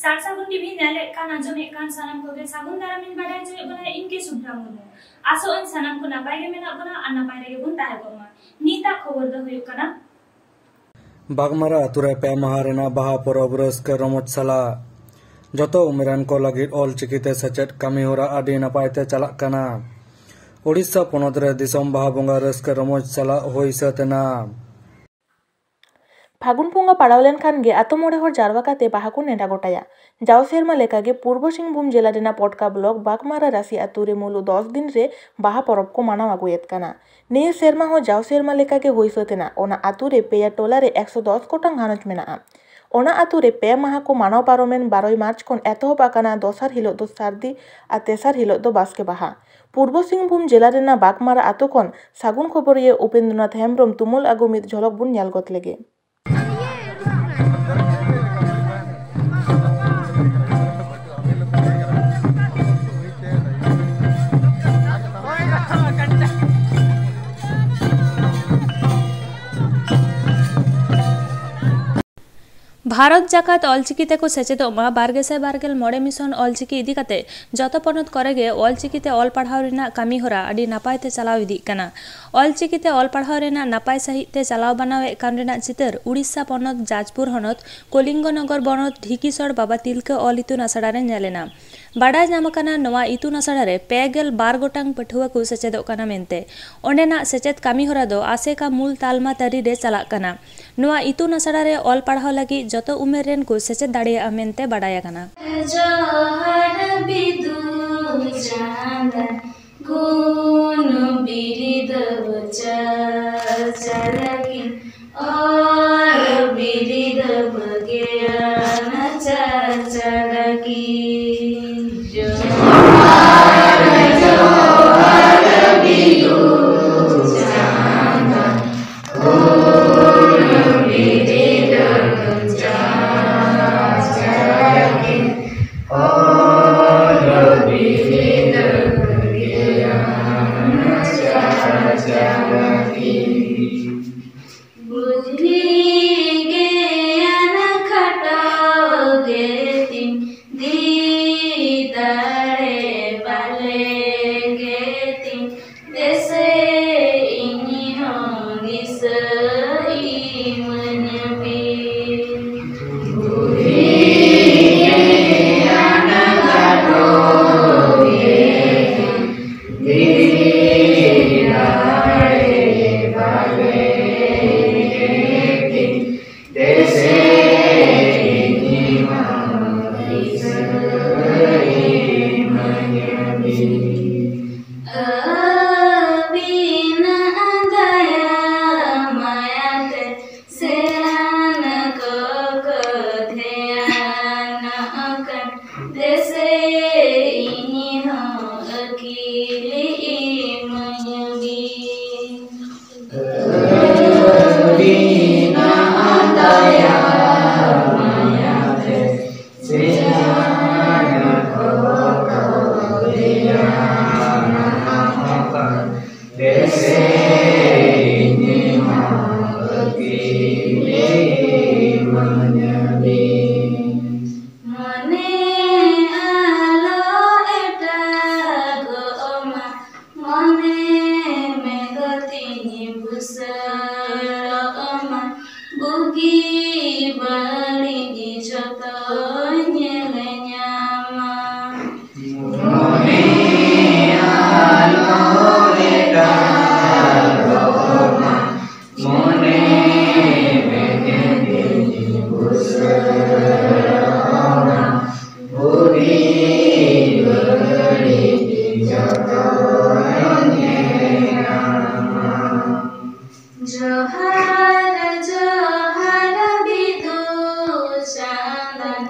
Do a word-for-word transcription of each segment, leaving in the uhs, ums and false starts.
ᱥᱟᱨ ᱥᱟᱹᱜᱩᱱ ᱴᱤᱵᱷᱤ ᱧᱮᱞᱮᱫ ᱠᱟᱱ, ᱟᱸᱡᱚᱢᱮᱫ ᱠᱟᱱ ᱥᱟᱱᱟᱢ ᱠᱚᱜᱮ ᱥᱟᱹᱜᱩᱱ ᱫᱟᱨᱟᱢ ᱤᱧ ᱵᱟᱰᱟᱭ ᱦᱚᱪᱚᱭᱮᱫ ᱵᱚᱱᱟ, ᱤᱧ ᱜᱮ ᱥᱩᱵᱷᱨᱟ ᱢᱩᱨᱢᱩ᱾ ᱟᱥᱚᱜ ᱟᱹᱧ ᱥᱟᱱᱟᱢ ᱠᱚ ᱱᱟᱯᱟᱭ ᱜᱮ ᱢᱮᱱᱟᱜ ᱵᱚᱱᱟ ᱟᱨ ᱱᱟᱯᱟᱭ ᱨᱮᱜᱮ ᱵᱚᱱ ᱛᱟᱦᱮᱸ ᱠᱚᱜ ᱢᱟ᱾ ᱱᱤᱛᱟᱜ ᱠᱷᱚᱵᱚᱨ ᱫᱚ ᱦᱩᱭᱩᱜ ᱠᱟᱱᱟ᱾ ᱵᱟᱜᱽᱢᱟᱨᱟ ᱟᱛᱳ ᱨᱮ ᱯᱮ ᱢᱟᱦᱟ ᱨᱮᱱᱟᱜ ᱵᱟᱦᱟ ᱯᱚᱨᱚᱵᱽ ᱨᱟᱹᱥᱠᱟᱹ ᱨᱚᱢᱚᱡᱽ ᱥᱟᱞᱟᱜ᱾ ᱡᱚᱛᱚ ᱩᱢᱮᱨᱟᱱ ᱠᱚ ᱞᱟᱹᱜᱤᱫ ᱚᱞ ᱪᱤᱠᱤ ᱛᱮ ᱥᱮᱪᱮᱫ ᱠᱟᱹᱢᱤ ᱦᱚᱨᱟ ᱟᱹᱰᱤ ᱱᱟᱯᱟᱭ ᱛᱮ ᱪᱟᱞᱟᱜ ᱠᱟᱱᱟ᱾ ᱳᱰᱤᱥᱟ ᱯᱚᱱᱚᱛ ᱨᱮ ᱫᱤᱥᱚᱢ ᱵᱟᱦᱟ ᱵᱚᱸᱜᱟ ᱨᱟᱹᱥᱠᱟᱹ ᱨᱚᱢᱚᱡᱽ ᱥᱟᱞᱟᱜ ᱦᱩᱭ ᱥᱟᱹᱛ ᱮᱱᱟ᱾ ᱯᱷᱟᱹᱜᱩᱱ ᱵᱚᱸᱜᱟ ᱯᱟᱲᱟᱣ ᱞᱮᱱᱠᱷᱟᱱ ᱜᱮ ᱟᱛᱳ ᱢᱚᱬᱮ ᱦᱚᱲ ᱡᱟᱨᱣᱟ ᱠᱟᱛᱮ ᱵᱟᱦᱟ ᱠᱚ ᱱᱮᱰᱟ ᱜᱚᱴᱟᱭᱟ᱾ ᱡᱟᱣ ᱥᱮᱨᱢᱟ ᱞᱮᱠᱟᱜᱮ ᱯᱩᱨᱵᱚ ᱥᱤᱝᱵᱷᱩᱢ ᱡᱮᱞᱟ ᱨᱮᱱᱟᱜ ᱯᱚᱴᱠᱟ ᱵᱞᱚᱠ ᱵᱟᱜᱽᱢᱟᱨᱟ ᱨᱟᱥᱤ ᱟᱛᱳ ᱨᱮ ᱢᱩᱞᱩᱜ ᱫᱚᱥ ᱫᱤᱱ ᱨᱮ ᱵᱟᱦᱟ ᱯᱚᱨᱚᱵᱽ ᱠᱚ ᱢᱟᱱᱟᱣ ᱟᱹᱜᱩᱭᱮᱫ ᱠᱟᱱᱟ᱾ ᱱᱤᱭᱟᱹ ᱥᱮᱨᱢᱟ ᱦᱚᱸ ᱡᱟᱣ ᱥᱮᱨᱢᱟ ᱞᱮᱠᱟᱜᱮ ᱦᱩᱭ ᱥᱟᱹᱛ ᱮᱱᱟ᱾ ᱚᱱᱟ ᱟᱛᱳ ᱨᱮ ᱯᱮᱭᱟ ᱴᱚᱞᱟ ᱨᱮ ᱮᱠᱥᱚ ᱫᱚᱥ ᱜᱚᱴᱟᱝ ᱜᱷᱟᱨᱚᱸᱡᱽ ᱢᱮᱱᱟᱜᱼᱟ᱾ ᱚᱱᱟ ᱟᱛᱳ ᱨᱮ ᱯᱮ ᱢᱟᱦᱟ ᱠᱚ ᱢᱟᱱᱟᱣ ᱯᱟᱨᱚᱢᱮᱱ ᱵᱟᱨᱚᱭ ᱢᱟᱨᱪ ᱠᱷᱚᱱ ᱮᱛᱚᱦᱚᱵ ᱟᱠᱟᱱᱟ᱾ ᱫᱚᱥᱟᱨ ᱦᱤᱞᱳᱜ ᱫᱚ ᱥᱟᱹᱨᱫᱤ ᱟᱨ ᱛᱮᱥᱟᱨ ᱦᱤᱞᱳᱜ ᱫᱚ ᱵᱟᱥᱠᱮ ᱵᱟᱦᱟ᱾ ᱯᱩᱨᱵᱚ ᱥᱤᱝᱵᱷᱩᱢ ᱡᱮᱞᱟ ᱨᱮᱱᱟᱜ ᱵᱟᱜᱽᱢᱟᱨᱟ ᱟᱛᱳ ᱠᱷᱚᱱ ᱥᱟᱹᱜᱩᱱ ᱠᱷᱚᱵᱚᱨᱤᱭᱟᱹ ᱩᱯᱮᱱᱫᱨᱚᱱᱟᱛᱷ ᱦᱮᱢᱵᱨᱚᱢ ᱛᱩᱢᱟᱹᱞ ᱟᱹᱜᱩ ᱢᱤᱫ ᱡᱷᱚᱞᱚᱠ ᱵᱚᱱ ᱧᱮᱞ ᱜᱚᱫ ᱞᱮᱜᱮ᱾ ᱵᱷᱟᱨᱚᱛ ᱡᱟᱠᱟᱛ ᱚᱞᱪᱤᱠᱤ ᱛᱮᱠᱚ ᱥᱮᱪᱮᱫᱚᱜ ᱢᱟ ᱵᱟᱨ ᱜᱮᱥᱟᱭ ᱵᱟᱨ ᱜᱮᱞ ᱢᱚᱬᱮ ᱢᱤᱥᱚᱱ ᱚᱞᱪᱤᱠᱤ ᱤᱫᱤ ᱠᱟᱛᱮ ᱡᱚᱛᱚ ᱯᱚᱱᱚᱛ ᱠᱚᱨᱮ ᱜᱮ ᱚᱞᱪᱤᱠᱤ ᱛᱮ ᱚᱞ ᱯᱟᱲᱦᱟᱣ ᱨᱮᱱᱟᱜ ᱠᱟᱹᱢᱤ ᱦᱚᱨᱟ ᱟᱹᱰᱤ ᱱᱟᱯᱟᱭ ᱛᱮ ᱪᱟᱞᱟᱣ ᱤᱫᱤᱜ ᱠᱟᱱᱟ᱾ ᱚᱞᱪᱤᱠᱤ ᱛᱮ ᱚᱞ ᱯᱟᱲᱦᱟᱣ ᱨᱮᱱᱟᱜ ᱱᱟᱯᱟᱭ ᱥᱟᱺᱦᱤᱡ ᱛᱮ ᱪᱟᱞᱟᱣ ᱵᱟᱱᱟᱣᱮᱫ ᱠᱟᱱ ᱨᱮᱱᱟᱜ ᱪᱤᱛᱟᱹᱨ ᱩᱲᱤᱥᱥᱟ ᱯᱚᱱᱚᱛ ᱡᱟᱡᱽᱯᱩᱨ ᱦᱚᱱᱚᱛ ᱠᱚᱞᱤᱝᱜᱚ ᱱᱚᱜᱚᱨ ᱵᱚᱱᱚᱛ ᱰᱷᱤᱠᱤᱥᱚᱲ ᱵᱟᱵᱟ ᱛᱤᱞᱠᱟᱹ ᱚᱞ ᱤᱛᱩᱱ ᱟᱥᱲᱟ ᱨᱮ ᱧᱮᱞ ᱮᱱᱟ᱾ ᱵᱟᱰᱟᱭ ᱧᱟᱢ ᱟᱠᱟᱱᱟ, ᱱᱚᱣᱟ ᱤᱛᱩᱱ ᱟᱥᱲᱟ ᱨᱮ ᱯᱮ ᱜᱮᱞ ᱵᱟᱨ ᱜᱚᱴᱟᱝ ᱯᱟᱹᱴᱷᱩᱣᱟᱹ ᱠᱚ ᱥᱮᱪᱮᱫᱚᱜ ᱠᱟᱱᱟ ᱢᱮᱱᱛᱮ᱾ ᱚᱸᱰᱮᱱᱟᱜ ᱥᱮᱪᱮᱫ ᱠᱟᱹᱢᱤ ᱦᱚᱨᱟ ᱫᱚ ᱟᱥᱮᱠᱟ ᱢᱩᱞ ᱛᱟᱞᱢᱟ ᱛᱟᱹᱨᱤ ᱨᱮ ᱪᱟᱞᱟᱜ ᱠᱟᱱᱟ᱾ ᱱᱚᱣᱟ ᱤᱛᱩᱱ ᱟᱥᱲᱟ ᱨᱮ ᱚᱞ ᱯᱟᱲᱦᱟᱣ ᱞᱟᱹᱜᱤᱫ ᱡᱚᱛᱚ ᱩᱢᱮᱨ ᱨᱮᱱ ᱠᱚ ᱥᱮᱪᱮᱫ ᱫᱟᱲᱮᱭᱟᱜᱼᱟ ᱢᱮᱱᱛᱮ ᱵᱟᱰᱟᱭ ᱟᱠᱟᱱᱟ᱾ ᱡᱚᱦᱟᱨ ᱵᱤᱫᱩ ᱪᱟᱸᱫᱟᱱ ᱜᱩᱱ ᱵᱤᱨᱤᱫ ᱪᱟᱪᱟᱞᱟᱠᱤᱱ ᱚᱞ ᱵᱤᱨᱤᱫ ᱵᱟᱹᱜᱮᱭᱟᱱ ᱪᱟᱪᱟᱞᱟᱠᱤᱱ᱾ ᱡᱚᱦᱟᱨ, ᱡᱚᱦᱟᱨ ᱵᱤᱫᱩ ᱪᱟᱸᱫᱟᱱ ᱜᱩᱱ ᱵᱤᱨᱤᱫ ᱪᱟᱪᱟᱞᱟᱠᱤᱱ ᱚᱞ ᱵᱤᱨᱤᱫ ᱵᱟᱹᱜᱮᱭᱟᱱ ᱪᱟᱪᱟᱞᱟᱠᱤᱱ᱾ ᱵᱩᱫᱽᱫᱷᱤ ᱜᱮᱭᱟᱱ ᱠᱷᱟᱴᱚ ᱜᱮ ᱟᱠᱟᱱ ᱫᱮᱥᱮ ᱤᱧ ᱦᱚᱸ ᱟᱹᱠᱤᱞ ᱤᱢᱟᱹᱧ ᱵᱤᱱ᱾ ᱟᱹᱵᱤᱱᱟᱜ ᱫᱟᱭᱟ ᱢᱟᱭᱟ ᱛᱮ ᱥᱮᱬᱟ ᱠᱚ ᱛᱚᱞᱮᱭᱟ ᱟᱠᱟᱱ ᱫᱮᱥᱮ ᱤᱧ ᱦᱚᱸ ᱟᱹᱠᱤᱞ ᱤᱢᱟᱹᱧ ᱵᱤᱱ᱾ ᱢᱚᱱᱮ ᱟᱞᱚ ᱮᱴᱟᱜᱚᱜ ᱢᱟ, ᱢᱚᱱᱮ ᱢᱮᱫ ᱛᱤᱧ ᱵᱩᱥᱟᱹᱲᱚᱜ ᱢᱟ, ᱵᱩᱜᱤ ᱵᱟᱹᱲᱤᱡ ᱡᱷᱚᱛᱚᱧ ᱧᱮᱞ ᱧᱟᱢᱟ᱾ ᱢᱚᱱᱮ ᱟᱞᱚ ᱮᱴᱟᱜᱚᱜ ᱢᱟ, ᱢᱚᱱᱮ ᱢᱮᱫ ᱛᱤᱧ ᱵᱩᱥᱟᱹᱲᱚᱜ ᱢᱟ, ᱵᱩᱜᱤ ᱵᱟᱹᱲᱤᱡ ᱡᱷᱚᱛᱚᱧ ᱧᱮᱞ ᱧᱟᱢᱟ᱾ ᱡᱚᱦᱟᱨ ᱡᱚᱦᱟᱨ ᱵᱤᱫᱩ ᱪᱟᱸᱫᱟᱱ,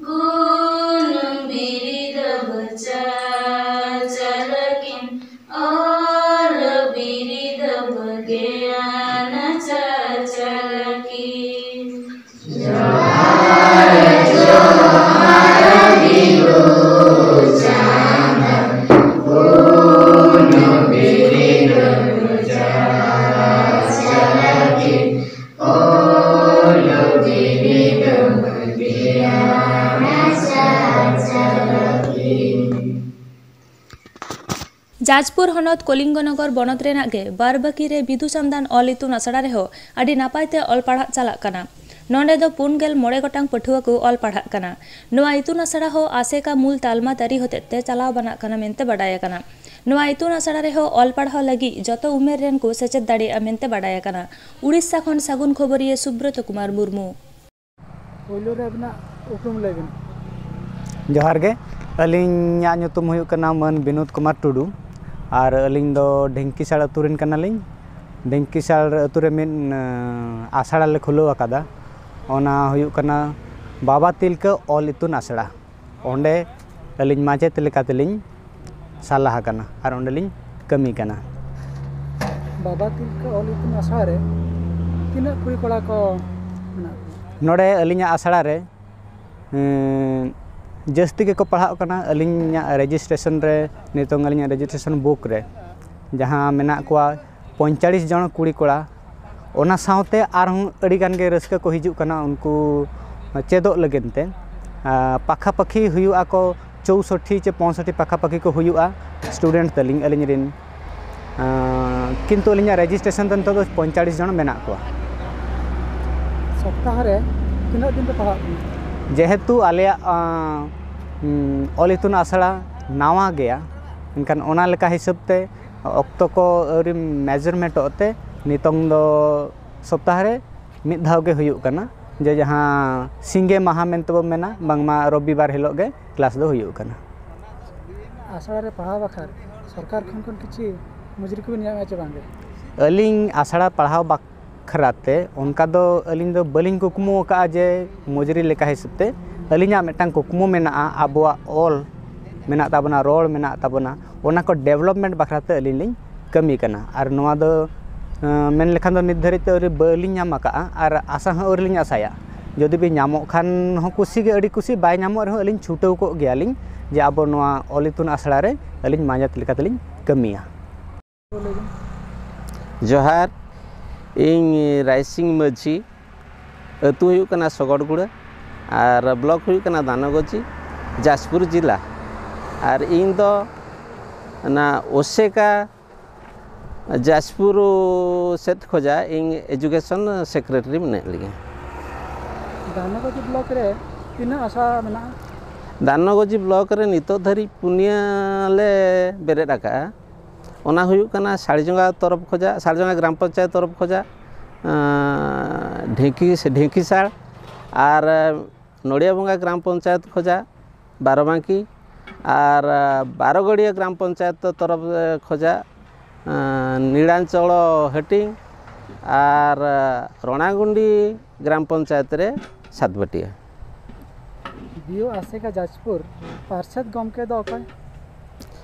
ᱜᱩᱱ ᱵᱤᱨᱤᱫ ᱵᱟᱪᱟ ᱪᱟᱞᱟᱠᱤᱱ, ᱚᱞ ᱵᱤᱨᱤᱫ ᱵᱟᱜᱮᱭᱟᱱ ᱪᱟᱪᱟᱞᱟᱠᱤᱱ᱾ ᱡᱚᱦᱟᱨ ᱡᱚᱦᱟᱨ ᱵᱤᱫᱩ ᱪᱟᱸᱫᱟᱱ, ᱜᱩᱱ ᱵᱤᱨᱤᱫ ᱵᱟᱪᱟ ᱪᱟᱞᱟᱠᱤᱱ, ᱚᱞ ᱵᱤᱨᱤᱫ ᱵᱟᱜᱮᱭᱟᱱ ᱪᱟᱪᱟᱞᱟᱠᱤᱱ᱾ ᱡᱟᱡᱽᱯᱩᱨ ᱦᱚᱱᱚᱛ ᱠᱚᱞᱤᱝᱜᱚᱱᱚᱜᱚᱨ ᱵᱚᱱᱚᱛ ᱨᱮᱱᱟᱜ ᱜᱮ ᱵᱟᱨᱵᱟᱹᱠᱤ ᱨᱮ ᱵᱤᱫᱩ ᱪᱟᱸᱫᱟᱱ ᱚᱞ ᱤᱛᱩᱱ ᱟᱥᱲᱟ ᱨᱮᱦᱚᱸ ᱟᱹᱰᱤ ᱱᱟᱯᱟᱭ ᱛᱮ ᱚᱞ ᱯᱟᱲᱦᱟᱜ ᱪᱟᱞᱟᱜ ᱠᱟᱱᱟ᱾ ᱱᱚᱸᱰᱮ ᱫᱚ ᱯᱩᱱ ᱜᱮᱞ ᱢᱚᱬᱮ ᱜᱚᱴᱟᱝ ᱯᱟᱹᱴᱷᱩᱣᱟᱹ ᱠᱚ ᱚᱞ ᱯᱟᱲᱦᱟᱜ ᱠᱟᱱᱟ᱾ ᱱᱚᱣᱟ ᱤᱛᱩᱱ ᱟᱥᱲᱟ ᱦᱚᱸ ᱟᱥᱮᱠᱟ ᱢᱩᱞ ᱛᱟᱞᱢᱟ ᱛᱟᱹᱨᱤ ᱦᱚᱛᱮᱛ ᱛᱮ ᱪᱟᱞᱟᱣ ᱵᱟᱱᱟᱜ ᱠᱟᱱᱟ ᱢᱮᱱᱛᱮ ᱵᱟᱰᱟᱭ ᱟᱠᱟᱱᱟ᱾ ᱱᱚᱣᱟ ᱤᱛᱩᱱ ᱟᱥᱲᱟ ᱨᱮᱦᱚᱸ ᱚᱞ ᱯᱟᱲᱦᱟᱣ ᱞᱟᱹᱜᱤᱫ ᱡᱚᱛᱚ ᱩᱢᱮᱨ ᱨᱮᱱ ᱠᱚ ᱥᱮᱪᱮᱫ ᱫᱟᱲᱮᱭᱟᱜᱼᱟ ᱢᱮᱱᱛᱮ ᱵᱟᱰᱟᱭ ᱟᱠᱟᱱᱟ᱾ ᱩᱲᱤᱥᱥᱟ ᱠᱷᱚᱱ ᱥᱟᱹᱜᱩᱱ ᱠᱷᱚᱵᱚᱨᱤᱭᱟᱹ ᱥᱩᱵᱨᱚᱛ ᱠᱩᱢᱟᱨ ᱢᱩᱨᱢᱩ᱾ ᱯᱳᱭᱞᱳ ᱨᱮ ᱟᱹᱵᱤᱱᱟᱜ ᱩᱯᱨᱩᱢ ᱞᱟᱹᱭ ᱵᱤᱱ᱾ ᱡᱚᱦᱟᱨ ᱜᱮ, ᱟᱹᱞᱤᱧᱟᱜ ᱧᱩᱛᱩᱢ ᱦᱩᱭᱩᱜ ᱠᱟᱱᱟ ᱢᱟᱹᱱ ᱵᱤᱱᱳᱫ ᱠᱩᱢᱟᱨ ᱴᱩᱰᱩ, ᱟᱨ ᱟᱹᱞᱤᱧ ᱫᱚ ᱰᱷᱤᱝᱠᱤᱥᱟᱲ ᱟᱹᱛᱩ ᱨᱮᱱ ᱠᱟᱱᱟᱞᱤᱧ᱾ ᱰᱷᱤᱝᱠᱤᱥᱟᱲ ᱟᱹᱛᱩ ᱨᱮ ᱢᱤᱫ, ᱟᱸ, ᱟᱥᱲᱟ ᱞᱮ ᱠᱷᱩᱞᱟᱹᱣ ᱟᱠᱟᱫᱟ᱾ ᱚᱱᱟ ᱦᱩᱭᱩᱜ ᱠᱟᱱᱟ ᱵᱟᱵᱟ ᱛᱤᱞᱠᱟᱹ ᱚᱞ ᱤᱛᱩᱱ ᱟᱥᱲᱟ, ᱚᱸᱰᱮ ᱟᱹᱞᱤᱧ ᱢᱟᱪᱮᱫ ᱞᱮᱠᱟᱛᱮᱞᱤᱧ ᱥᱟᱞᱦᱟ ᱟᱠᱟᱱᱟ ᱟᱨ ᱚᱸᱰᱮᱞᱤᱧ ᱠᱟᱹᱢᱤ ᱠᱟᱱᱟ᱾ ᱵᱟᱵᱟ ᱛᱤᱞᱠᱟᱹ ᱚᱞ ᱤᱛᱩᱱ ᱟᱥᱲᱟ ᱨᱮ ᱛᱤᱱᱟᱹᱜ ᱠᱩᱲᱤ ᱠᱚᱲᱟ ᱠᱚ ᱢᱮᱱᱟᱜ ᱠᱚᱣᱟ? ᱱᱚᱰᱮ ᱟᱹᱞᱤᱧᱟᱜ ᱟᱥᱲᱟ ᱨᱮ ᱮᱸ, ᱡᱟᱹᱥᱛᱤ ᱜᱮᱠᱚ ᱯᱟᱲᱦᱟᱜ ᱠᱟᱱᱟ᱾ ᱟᱹᱞᱤᱧᱟᱜ ᱨᱮᱡᱤᱥᱴᱨᱮᱥᱚᱱ ᱨᱮ, ᱱᱤᱛᱚᱝ ᱟᱹᱞᱤᱧᱟᱜ ᱨᱮᱡᱤᱥᱴᱨᱮᱥᱚᱱ ᱵᱩᱠ ᱨᱮ ᱡᱟᱦᱟᱸ ᱢᱮᱱᱟᱜ ᱠᱚᱣᱟ ᱯᱚᱸᱭᱛᱟᱞᱤᱥ ᱡᱚᱱ ᱠᱩᱲᱤ ᱠᱚᱲᱟ, ᱚᱱᱟ ᱥᱟᱶᱛᱮ ᱟᱨᱦᱚᱸ ᱟᱹᱰᱤ ᱜᱟᱱ ᱜᱮ ᱨᱟᱹᱥᱠᱟᱹ ᱠᱚ ᱦᱤᱡᱩᱜ ᱠᱟᱱᱟ ᱩᱱᱠᱩ ᱪᱮᱫᱚᱜ ᱞᱟᱹᱜᱤᱫ ᱛᱮ᱾ ᱟᱨ ᱯᱟᱠᱷᱟᱯᱟᱠᱷᱤ ᱦᱩᱭᱩᱜ ᱟᱠᱚ ᱪᱳᱥᱚᱴᱴᱤ ᱪᱮ ᱯᱚᱸᱭᱥᱚᱴᱴᱤ ᱯᱟᱠᱷᱟᱯᱟᱠᱷᱤ ᱠᱚ ᱦᱩᱭᱩᱜᱼᱟ ᱥᱴᱩᱰᱮᱱᱴ ᱛᱟᱹᱞᱤᱧ, ᱟᱹᱞᱤᱧ ᱨᱮᱱ᱾ ᱟᱸ, ᱠᱤᱱᱛᱩ ᱟᱹᱞᱤᱧᱟᱜ ᱨᱮᱡᱤᱥᱴᱨᱮᱥᱚᱱ ᱫᱚ ᱱᱤᱛᱚᱜ ᱫᱚ ᱯᱚᱸᱭᱛᱟᱞᱤᱥ ᱡᱚᱱ ᱢᱮᱱᱟᱜ ᱠᱚᱣᱟ᱾ ᱥᱚᱯᱛᱟᱦᱚ ᱨᱮ ᱛᱤᱱᱟᱹᱜ ᱫᱤᱱ ᱯᱮ ᱯᱟᱲᱦᱟᱜ ᱠᱟᱱᱟ? ᱡᱮᱦᱮᱛᱩ ᱟᱞᱮᱭᱟᱜ, ᱟᱸ, ᱩᱢ, ᱚᱞ ᱤᱛᱩᱱ ᱟᱥᱲᱟ ᱱᱟᱣᱟ ᱜᱮᱭᱟ, ᱮᱱᱠᱷᱟᱱ ᱚᱱᱟ ᱞᱮᱠᱟ ᱦᱤᱥᱟᱹᱵ ᱛᱮ ᱚᱠᱛᱚ ᱠᱚ ᱟᱹᱣᱨᱤ ᱢᱮᱡᱟᱨᱢᱮᱱᱴᱚᱜ ᱛᱮ ᱱᱤᱛᱚᱝ ᱫᱚ ᱥᱚᱯᱛᱟᱦᱚ ᱨᱮ ᱢᱤᱫ ᱫᱷᱟᱣ ᱜᱮ ᱦᱩᱭᱩᱜ ᱠᱟᱱᱟ, ᱡᱮ ᱡᱟᱦᱟᱸ ᱥᱤᱸᱜᱮ ᱢᱟᱦᱟ ᱢᱮᱱᱛᱮ ᱵᱚ ᱢᱮᱱᱟ, ᱵᱟᱝᱢᱟ ᱨᱚᱵᱤᱵᱟᱨ ᱦᱤᱞᱳᱜ ᱜᱮ ᱠᱞᱟᱥ ᱫᱚ ᱦᱩᱭᱩᱜ ᱠᱟᱱᱟ᱾ ᱟᱥᱲᱟ ᱨᱮ ᱯᱟᱲᱦᱟᱣ ᱵᱟᱠᱷᱨᱟ ᱥᱚᱨᱠᱟᱨ ᱠᱷᱚᱱ ᱠᱷᱚᱱ ᱠᱤᱪᱷᱤ ᱢᱚᱡᱩᱨᱤ ᱠᱚᱵᱤᱱ ᱧᱟᱢᱮᱫᱼᱟ ᱪᱮ ᱵᱟᱝᱜᱮ? ᱟᱹᱞᱤᱧ ᱟᱥᱲᱟ ᱯᱟᱲᱦᱟᱣ ᱵᱟᱠᱷᱨᱟ ᱛᱮ ᱚᱱᱠᱟ ᱫᱚ ᱟᱹᱞᱤᱧ ᱫᱚ ᱵᱟᱹᱞᱤᱧ ᱠᱩᱠᱢᱩ ᱟᱠᱟᱫᱼᱟ ᱡᱮ ᱢᱚᱡᱩᱨᱤ ᱞᱮᱠᱟ ᱦᱤᱥᱟᱹᱵ ᱛᱮ᱾ ᱟᱹᱞᱤᱧᱟᱜ ᱢᱤᱫᱴᱟᱝ ᱠᱩᱠᱢᱩ ᱢᱮᱱᱟᱜᱼᱟ, ᱟᱵᱚᱣᱟᱜ ᱚᱞ ᱢᱮᱱᱟᱜ ᱛᱟᱵᱚᱱᱟ, ᱨᱚᱲ ᱢᱮᱱᱟᱜ ᱛᱟᱵᱚᱱᱟ, ᱚᱱᱟ ᱠᱚ ᱰᱮᱵᱷᱞᱚᱯᱢᱮᱱᱴ ᱵᱟᱠᱷᱨᱟ ᱛᱮ ᱟᱹᱞᱤᱧ ᱞᱤᱧ ᱠᱟᱹᱢᱤ ᱠᱟᱱᱟ᱾ ᱟᱨ ᱱᱚᱣᱟ ᱫᱚ, ᱟᱸ, ᱢᱮᱱ ᱞᱮᱠᱷᱟᱱ ᱫᱚ ᱱᱤᱛ ᱫᱷᱟᱹᱨᱤᱡ ᱛᱮ ᱟᱹᱣᱨᱤ ᱵᱟᱹᱞᱤᱧ ᱧᱟᱢ ᱟᱠᱟᱫᱼᱟ ᱟᱨ ᱟᱥᱟ ᱦᱚᱸ ᱟᱹᱣᱨᱤ ᱞᱤᱧ ᱟᱥᱟᱭᱟ᱾ ᱡᱩᱫᱤ ᱵᱤᱱ ᱧᱟᱢᱚᱜ ᱠᱷᱟᱱ ᱦᱚᱸ ᱠᱩᱥᱤ ᱜᱮ, ᱟᱹᱰᱤ ᱠᱩᱥᱤ, ᱵᱟᱭ ᱧᱟᱢᱚᱜ ᱨᱮᱦᱚᱸ ᱟᱹᱞᱤᱧ ᱪᱷᱩᱴᱟᱹᱣ ᱠᱚᱜ ᱜᱮᱭᱟᱞᱤᱧ ᱡᱮ ᱟᱵᱚ ᱱᱚᱣᱟ ᱚᱞ ᱤᱛᱩᱱ ᱟᱥᱲᱟ ᱨᱮ ᱟᱹᱞᱤᱧ ᱢᱟᱪᱮᱫ ᱞᱮᱠᱟ ᱛᱮᱞᱤᱧ ᱠᱟᱹᱢᱤᱭᱟ᱾ ᱡᱚᱦᱟᱨ, ᱤᱧ ᱨᱟᱭᱥᱤᱝ ᱢᱟᱹᱡᱷᱤ, ᱟᱹᱛᱩ ᱦᱩᱭᱩᱜ ᱠᱟᱱᱟ ᱥᱚᱜᱚᱲᱜᱩᱲᱟᱹ ᱟᱨ ᱵᱞᱚᱠ ᱦᱩᱭᱩᱜ ᱠᱟᱱᱟ ᱫᱟᱱᱚᱜᱚᱡᱤ, ᱡᱟᱡᱽᱯᱩᱨ ᱡᱮᱞᱟ᱾ ᱟᱨ ᱤᱧ ᱫᱚ ᱚᱱᱟ ᱳᱥᱮᱠᱟ ᱡᱟᱡᱽᱯᱩᱨ ᱥᱮᱫ ᱠᱷᱚᱡᱟᱜ ᱤᱧ ᱮᱡᱩᱠᱮᱥᱚᱱ ᱥᱮᱠᱨᱮᱴᱟᱨᱤ ᱢᱮᱱᱟᱜ ᱞᱤᱧᱟᱹ᱾ ᱫᱟᱱᱚᱜᱚᱡᱤ ᱵᱞᱚᱠ ᱨᱮ ᱛᱤᱱᱟᱹᱜ ᱟᱥᱲᱟ ᱢᱮᱱᱟᱜᱼᱟ? ᱫᱟᱱᱚᱜᱚᱡᱤ ᱵᱞᱚᱠ ᱨᱮ ᱱᱤᱛᱚᱜ ᱫᱷᱟᱹᱨᱤᱡ ᱯᱩᱱᱭᱟᱹ ᱞᱮ ᱵᱮᱨᱮᱫ ᱟᱠᱟᱫᱼᱟ᱾ ᱚᱱᱟ ᱦᱩᱭᱩᱜ ᱠᱟᱱᱟ ᱥᱟᱲᱡᱚᱸᱜᱟ ᱛᱚᱨᱚᱯ ᱠᱷᱚᱡᱟᱜ, ᱥᱟᱲᱡᱚᱸᱜᱟ ᱜᱨᱟᱢ ᱯᱚᱧᱪᱟᱭᱮᱛ ᱛᱚᱨᱚᱯ ᱠᱷᱚᱡᱟᱜ, ᱟᱸ, ᱰᱷᱮᱸᱠᱤ, ᱰᱷᱮᱸᱠᱤᱥᱟᱲ ᱟᱨ ᱱᱚᱲᱤᱭᱟ ᱵᱚᱸᱜᱟ ᱜᱨᱟᱢ ᱯᱚᱧᱪᱟᱭᱮᱛ ᱠᱷᱚᱡᱟᱜ ᱵᱟᱨᱚᱵᱟᱸᱠᱤ ᱟᱨ, ᱟᱸ, ᱵᱟᱨᱚᱜᱟᱹᱲᱤᱭᱟᱹ ᱜᱨᱟᱢ ᱯᱚᱧᱪᱟᱭᱮᱛ ᱛᱚᱨᱚᱯ ᱠᱷᱚᱡᱟᱜ, ᱟᱸ, ᱱᱤᱲᱟᱧᱪᱚᱲ ᱦᱟᱹᱴᱤᱧ ᱟᱨ, ᱟᱸ, ᱨᱚᱬᱟᱜᱩᱱᱰᱤ ᱜᱨᱟᱢ ᱯᱚᱧᱪᱟᱭᱮᱛ ᱨᱮ ᱥᱟᱛᱵᱟᱹᱴᱤᱭᱟᱹ᱾ ᱵᱤᱭᱳ ᱟᱥᱮᱠᱟ ᱡᱟᱡᱽᱯᱩᱨ ᱯᱟᱨᱥᱮᱛ ᱜᱚᱢᱠᱮ ᱫᱚ ᱚᱠᱚᱭ?